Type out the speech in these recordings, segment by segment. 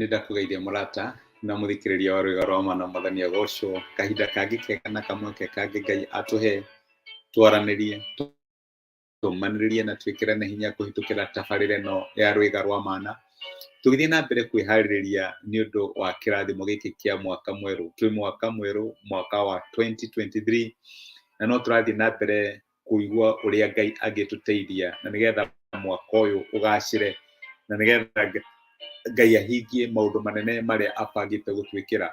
Nĩ ndakũgeithia mũrata na mũthikĩrĩria wa rwĩga rwa mana mwathani agocwo kahinda kangĩ kega na kamweke kangĩ Ngai atũhe twaranĩrie tũmanĩrĩrie na twĩkĩrane hinya kũhĩtũkĩra tabarĩra ĩno ya rwĩga rwa mana tũgĩthiĩ na mbere kwĩharĩrĩria nĩ ũndũ wa kĩrathimo gĩkĩ kĩa mwaka mwerũ. Twĩ mwaka mwerũ, mwaka wa 2023, na no tũrathiĩ na mbere kũigua ũrĩa Ngai angĩtũteithia na nĩgetha mwaka ũyũ ũgacĩre na nĩgetha Ngai ahingie maũndũ manene marĩa abangĩte gũtwĩkĩra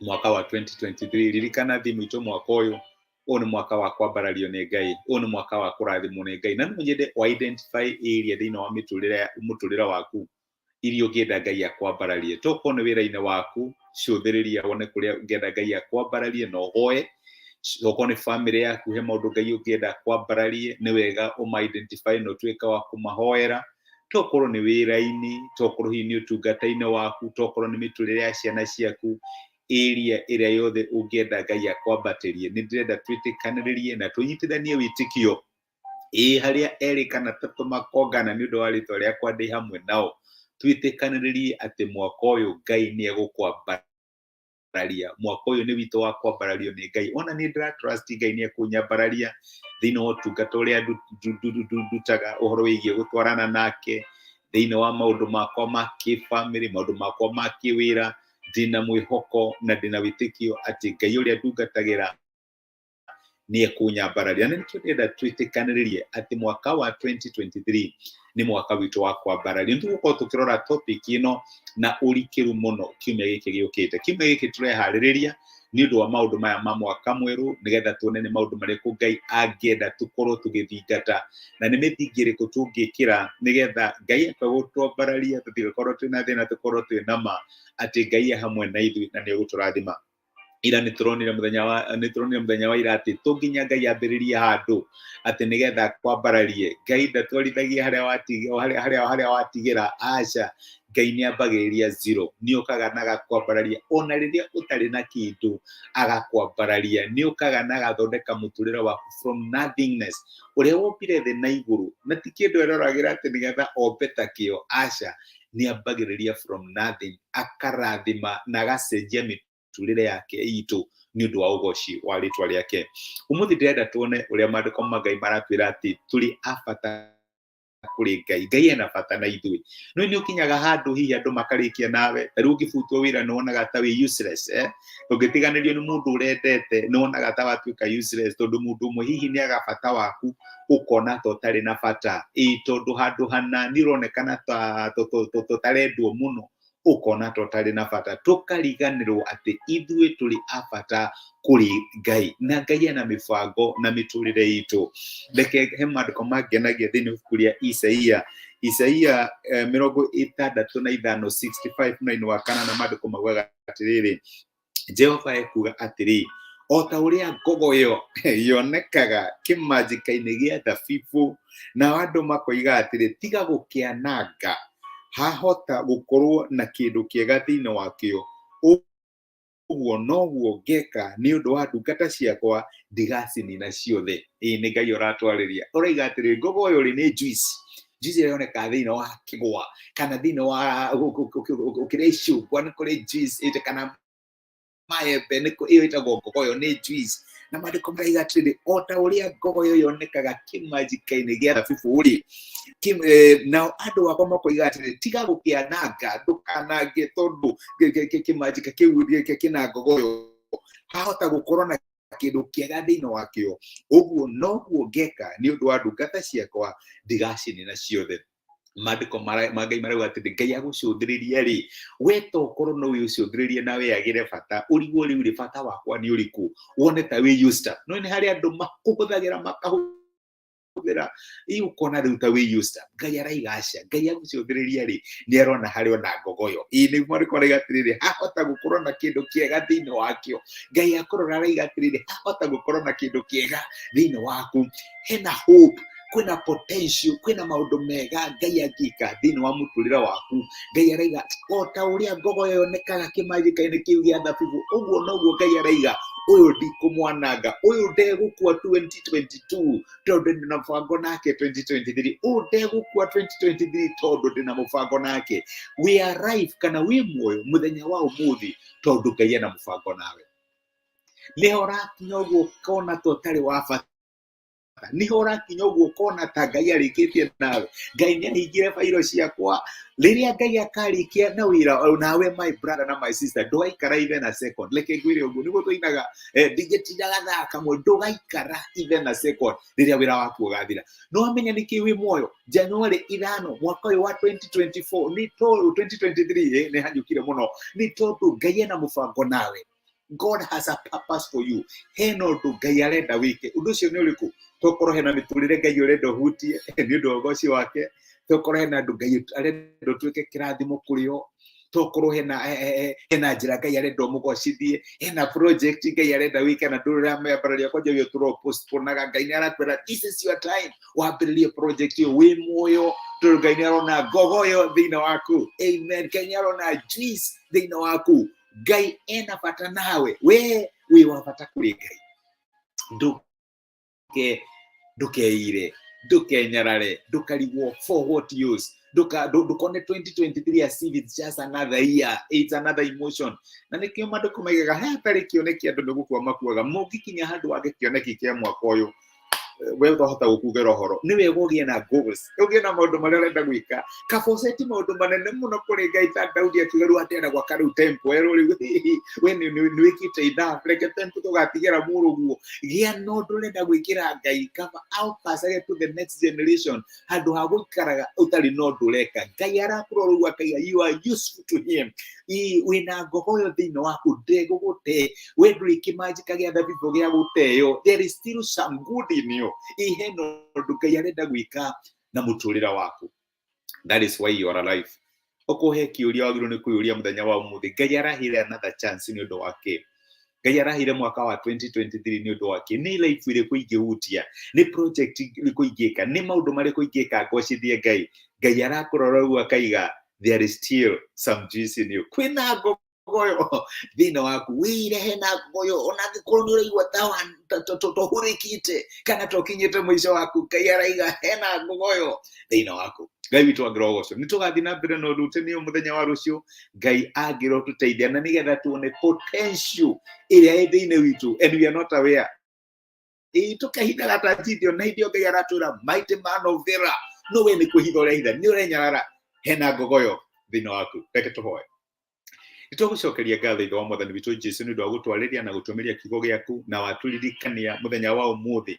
mwaka wa 2023. Ririkana thimũ itũ, mwaka ũyũ ũyũ nĩ mwaka wa kwambarario nĩ Ngai, ũyũ nĩ mwaka wa kũrathimwo nĩ Ngai, na no nyende o identify area thĩinĩ wa mĩtũrĩre mũtũrĩre waku iria ũngĩenda Ngai akwambararie. Tokorwo nĩ wĩra-inĩ waku, cũthĩrĩria wone kũrĩa ũngĩenda Ngai akwambararie na ũhoe. Tokorwo nĩ bamĩrĩ yaku, he maũndũ Ngai ũngĩenda akwambararie, nĩ wega ũma identify na ũtuĩke wa kũmahoera. Tokorwo nĩ wĩra-inĩ, tokorwo hihi nĩ ũtungata-inĩ waku, tokorwo nĩ mĩtũrĩre ya ciana ciaku, area ĩrĩa yothe ũngĩenda Ngai akwambatĩrie, nĩ ndĩrenda twĩtĩkanĩrĩrie na tũnyitithanie wĩtĩkio. Ĩĩ, harĩa erĩ kana atatũ makongana nĩ ũndũ wa rĩtwa rĩakwa, ndĩ hamwe nao. Twĩtĩkanĩrĩrie atĩ mwaka ũyũ Ngai nĩ egũkwambararia. Mwaka ũyũ nĩ witũ wa kwambarario nĩ Ngai. Ona niĩ ndĩra trust Ngai nĩ ekũnyambararia thĩinĩ wa ũtungata ũrĩa ndutaga ũhoro wĩgiĩ gũtwarana nake, thĩinĩ wa maũndũ makwa ma kĩbamĩrĩ, maũndũ makwa ma kĩwĩra. Ndĩna mwĩhoko na ndĩna wĩtĩkio atĩ Ngai ũrĩa ndungatagĩra nĩ ekũnyambararia. Na nĩkĩo ndĩrenda twĩtĩkanĩrĩrie atĩ mwaka wa 2023 nĩ mwaka witũ wa kwambarario. Nĩ tũgũkorwo tũkĩrora topic ĩno na ũrikĩru mũno kiumia gĩkĩ gĩũkĩte. Kiumia gĩkĩ tũreharĩrĩria nĩ ũndũ wa maũndũ maya ma mwaka mwerũ, nĩgetha tuone nĩ maũndũ marĩkũ Ngai angĩenda tũkorwo tũgĩthingata na nĩ mĩthingi ĩrĩkũ tũngĩkĩra nĩgetha Ngai akwa gũtwambararia tũtigakorwo twĩna thĩna, tũkorwo twĩ na ma atĩ Ngai e hamwe na ithuĩ na nĩ egũtũrathima. Ira nĩ tũronire mũthenya wa nĩ tũronire mũthenya wa ira atĩ to nginya Ngai ambĩrĩrie handũ atĩ nĩgetha kwambararie. Ngai ndatwarithagia harĩa watigĩra, harĩa watigĩra, aca. Ngai nĩ ambagĩrĩria zero, nĩ okaga na agakwambararia ona rĩrĩa ũtarĩ na kĩndũ, agakwambararia. Nĩ okaga na agathondeka mũtũrĩre waku from nothingness. Ũrĩa wombire thĩ na igũrũ na ti kĩndũ eroragĩra atĩ nĩgetha ombe ta kĩo, aca. Nĩ ambagĩrĩria from nothing, akarathima na agacenjia mĩtũrĩre yake itũ nĩ ũndũ wa ũgoci wa rĩtwa rĩake. Ũmũthĩ ndĩrenda tuone ũrĩa maandĩko ma Ngai maratwĩra atĩ tũrĩ a bata kũrĩ Ngai. Ngai ena bata na ithuĩ. No nĩ ũkinyaga handũ hihi andũ makarĩkia nawe, ta rĩu ũngĩbutwo wĩra nĩ wonaga ta wĩ useless, eh? Ũngĩtiganĩrio nĩ mũndũ ũrendete nĩ wonaga ta watuĩka useless, tondũ mũndũ ũmwe hihi nĩ aga bata waku, ũkona ta ũtarĩ na bata. Ĩĩ, tondũ handũ hana nĩ ũronekana ta tũtarendwo mũno, ũkona ta ũtarĩ na bata. Tũkariganĩrwo atĩ ithuĩ tũrĩ a bata kũrĩ Ngai, na Ngai ena mĩbango na mĩtũrĩre itũ. Reke he maandĩko mangenagia thĩinĩ wa ibuku rĩa Isaia, Isaia 65, 65 9 wa kanana. Maandĩko maugaga atĩrĩrĩ, Jehova ekuga atĩrĩ, o ta ũrĩa ngogoyo yonekaga kĩmanjĩka-inĩ gĩa thabibũ, nao andũ makoiga atĩrĩ, tiga gũkĩananga, hahota gũkorwo na kĩndũ kĩega thĩinĩ wakĩo, ũguo noguo ngeka nĩ ũndũ wa ndungata ciakwa, ndigacinina ciothe. Ĩĩ nĩ Ngai ũratwarĩria, ũraiga atĩrĩ, ngogoyo rĩ nĩ juice, juice ĩrĩa yonekaga thĩinĩ wa kĩgwa kana thĩinĩ wa ũkĩrĩa icungwa, nĩ kũrĩ juice ĩte kana maembe, nĩ ĩyo ĩtagwo ngogoyo, nĩ juice. Na maandĩko maraiga atĩrĩrĩ, o ta ũrĩa ngogoyo yonekaga kĩmanjĩka-inĩ gĩa thabibũ rĩ, nao andũ akwa makoiga atĩrĩ, tiga gũkĩananga, ndũkanange, tondũ kĩmanjĩka kĩu kĩna ngogoyo, hahota gũkorwo na kĩndũ kĩega thĩinĩ wakĩo, ũguo noguo ngeka nĩ ũndũ wa ndungata ciakwa, ndigacinina ciothe. Maandĩko ma Ngai marauga atĩrĩ, Ngai agũcũthĩrĩria rĩ, we to ũkorwo no wĩcũthĩrĩrie na wĩagĩre bata, ũrigwo rĩu rĩ, bata wakwa nĩ ũrĩkũ, wone ta wĩ used up. No nĩ harĩ andũ makũhũthagĩra makahũthĩra, ĩ ũkona rĩu ta wĩ used up. Ngai araiga aca, Ngai agũcũthĩrĩria rĩ, nĩ arona harĩ ona ngogoyo. Ĩ nĩ maandĩko marauga atĩrĩrĩ, hahota gũkorwo na kĩndũ kĩega thĩinĩ wakĩo. Ngai akũrora araiga atĩrĩrĩ, hahota gũkorwo na kĩndũ kĩega thĩinĩ waku, hena hope, kwĩna potential, kwĩna maũndũ mega Ngai angĩka thĩinĩ wa mũtũrĩre waku. Ngai araiga o ta ũrĩa ngogoyo yonekaga kĩmanjĩka-inĩ kĩu gĩa thabibũ, ũguo noguo Ngai araiga Ũyũ ndikũmwananga, ũyũ ndegũkua 2022 tondũ ndĩna mũbango nake 2023, ũyũ ndegũkua 2023 tondũ ndĩna mũbango nake. We are alive kana wĩ muoyo mũthenya wa ũmũthĩ tondũ Ngai ena mũbango nawe. Nĩho ũrakinya ũguo ũkona ta ũtarĩ wa bata, nĩho ũrakinya ũguo ũkona ta Ngai arĩkĩtie nawe. Ngai nĩ ahingire bairo ciakwa. Rĩrĩa Ngai akarĩkia na wĩra nawe, my brother na my sister, ndũgaikara even a second. Reke ngwĩre ũguo nĩguo tũinaga, ndingĩtinda gathaa kamwe. Ndũgaikara even a second rĩrĩa wĩra waku ũgathira. No wamenya nĩkĩ wĩ muoyo January 5 mwaka ũyũ wa 2024 nĩ tondũ 2023 nĩ hanyũkire mũno, nĩ tondũ Ngai ena mũbango nawe. God has a purpose for you. Hena ũndũ Ngai arenda wĩke. Ũndũ ũcio nĩ ũrĩkũ? Tokorwo hena mĩtũrĩre Ngai ũrenda ũhutie nĩ ũndũ wa ũgoci wake. Tokorwo hena andũ Ngai arenda ũtuĩke kĩrathimo kũrĩ o. Tokorwo hena njĩra Ngai arenda ũmũgocithie. Hena project Ngai arenda wĩke na ndũrĩ ũramĩambararia, kwanja wĩ ũtũra ũpostponaga. Ngai nĩ arakwĩra this is your time, wambĩrĩrie project ĩyo wĩ muoyo, tondũ Ngai nĩ arona ngogoyo thĩinĩ waku. Amen. Ngai nĩ arona juice thĩinĩ waku. Ngai ena bata nawe, we wĩ wa bata kũrĩ Ngai. Ndũkeire, ndũkenyarare, ndũkarigwo for what use. Ndũkone 2023 as if it's just another year, it's another emotion. Na nĩkĩo mandĩko maigaga he hatarĩ kĩoneki andũ nĩ gũkua makuaga. Mũngĩkinya handũ wage kĩoneki kĩa mwaka ũyũ, we ũtahota gũkugĩra ũhoro, nĩ wega ũgĩe na goals, ũgĩe na maũndũ marĩa ũrenda gwĩka. Kaba ũceti maũndũ manene mũno kũrĩ Ngai, ta Daudi akiuga rĩu atĩenda gwaka rĩu temple. Erwo rĩu we nĩ wĩkĩte enough, reke temple tũgatigĩra mũrũguo. Gĩa na ũndũ ũrenda gwĩkĩra Ngai, kaba aũpacage to the next generation handũ ha gũikaraga ũtarĩ na ũndũ ũreka. Ngai arakũrora ũguo akaiga you are useful to him. Wĩna ngogoyo thĩinĩ waku, ndegũgũte. We ndũrĩ kĩmanjĩka gĩa thabibũ gĩa gũteo. There is still some good in you. Hena ũndũ Ngai arenda gwĩka na mũtũrĩre waku. That is why you are alive. Ũkũhe kĩũria wagĩrĩirwo nĩ kwĩyũria mũthenya wa ũmũthĩ: Ngai araheire another chance nĩ ũndũ wa kĩ? Ngai araheire mwaka wa 2023 nĩ ũndũ wa kĩ? Nĩ life ĩrĩkũ ingĩhutia? Nĩ project ĩrĩkũ ingĩka? Nĩ maũndũ marĩkũ ingĩka ngocithie Ngai? Ngai arakũrora ũguo akaiga there is still some juice in you. Kwĩna ngogoyo thĩinĩ waku, wĩire hena ngogoyo. Ona angĩkorwo nĩ ũraigua tohũrĩkĩte kana tokinyĩte mũico waku, Ngai araiga hena ngogoyo thĩinĩ waku. Ngai witũ angĩrwo ũgoco. Nĩ tũgathiĩ na mbere na ũrutani ũyũ mũthenya wa rũciũ, Ngai angĩrwo tũteithia, na nĩgetha tuone potential ĩrĩa ĩ thĩinĩ witũ and we are not aware. Ĩ tũkehithaga ta Gideon, na hĩndĩ ĩyo Ngai aratwĩra mighty man of valor, no we nĩ kwĩhitha ũrehitha, nĩ ũrenyarara. Hena ngogoyo thĩinĩ waku. Reke tũhoe. Nĩtwagũcokeria ngatho, Ithe wa Mwathani witũ Jesu, nĩ ũndũ wa gũtwarĩria na gũtũmĩria kiugo gĩaku, na watũririkania mũthenya wa ũmũthĩ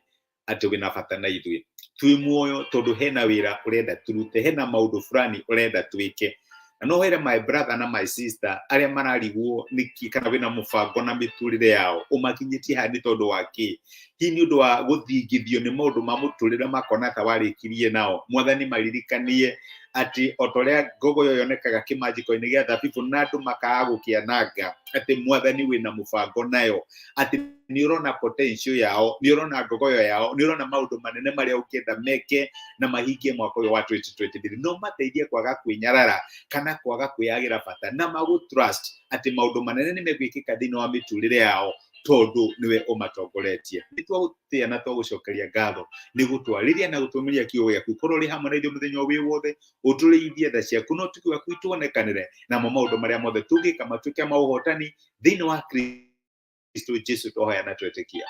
atĩ wĩna bata na ithuĩ. Twĩ muoyo tondũ hena wĩra ũrenda tũrute, hena maũndũ fulani ũrenda twĩke. Na no here my brother na my sister arĩa mararigwo nĩkĩ kana wĩna mũbango na mĩtũrĩre yao, ũmakinyĩtie haha nĩ tondũ wa kĩ? Hihi nĩ ũndũ wa gũthingithio nĩ maũndũ ma mũtũrĩre makona ta warĩkirie nao? Mwathani, maririkanie atĩ o ta ũrĩa ngogoyo yonekaga kĩmanjĩko-inĩ gĩa thabibũ na andũ makaga gũkĩananga, atĩ Mwathani wĩna mũbango nayo, atĩ nĩ ũrona potential yao, nĩ ũrona ngogoyo yao, nĩ ũrona maũndũ manene marĩa ũngĩenda meke na mahingie mwaka ũyũ wa 2023. No mateithie kwaga kwĩnyarara kana kwaga kwĩyagĩra bata, na magũ trust atĩ maũndũ manene nĩ megwĩkĩka thĩinĩ wa mĩtũrĩre yao tondũ nĩwe ũmatongoretie. Nĩ twagũtĩa na twagũcokeria ngatho nĩ gũtwarĩria na gũtũmĩria kiugo gĩaku. Korwo ũrĩ hamwe na ithuĩ mũthenya wĩ wothe, ũtũrĩithie tha ciaku no ũtugi waku ituonekanĩre, namo maũndũ marĩa mothe tũngĩka matuĩke ma ũhotani thĩinĩ wa Kristo Jesu twahoya na twetĩkia.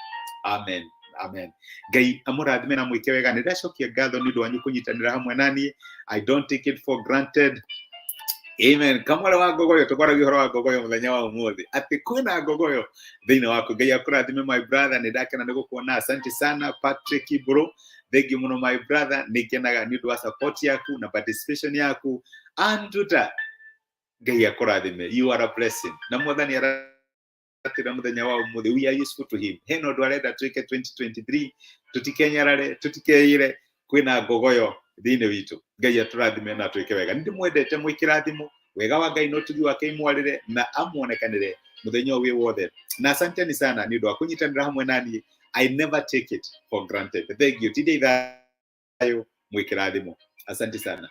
Amen. Amen. Ngai amũrathime na mwĩke wega. Nĩ ndacokia ngatho nĩ ũndũ wanyu kũnyitanĩra hamwe naniĩ. I don't take it for granted. Amen. Kamware wa ngogoyo, tũkwaragia ũhoro wa ngogoyo mũthenya wa ũmũthĩ, atĩ kwĩna ngogoyo thĩinĩ waku. Ngai akũrathime, my brother. Nĩ ndakena nĩ gũkuona. Asante sana, Patrick Ibro. Thank you mũno, my brother. Nĩ ngenaga nĩ ũndũ wa support yaku na participation yaku. Anduta, Ngai akũrathime. You are a blessing. Na Mwathani aratwĩra mũthenya wa ũmũthĩ we are useful to him. Hena ũndũ arenda twĩke 2023. Tũtikenyarare, tũtikeire, kwĩna ngogoyo thĩinĩ witũ. Ngai atũrathime na twĩke wega. Nĩ ndĩmwendete mwĩ kĩrathimo. Wega wa Ngai na ũtugi wake imwarĩre na amuonekanĩre mũthenya ũyũ wĩ wothe. Na asanteni sana nĩ ũndũ wa kũnyitanĩra hamwe naniĩ. I never take it for granted. Thank you. Tindai thayũ, mwĩ kĩrathimo. Asante sana.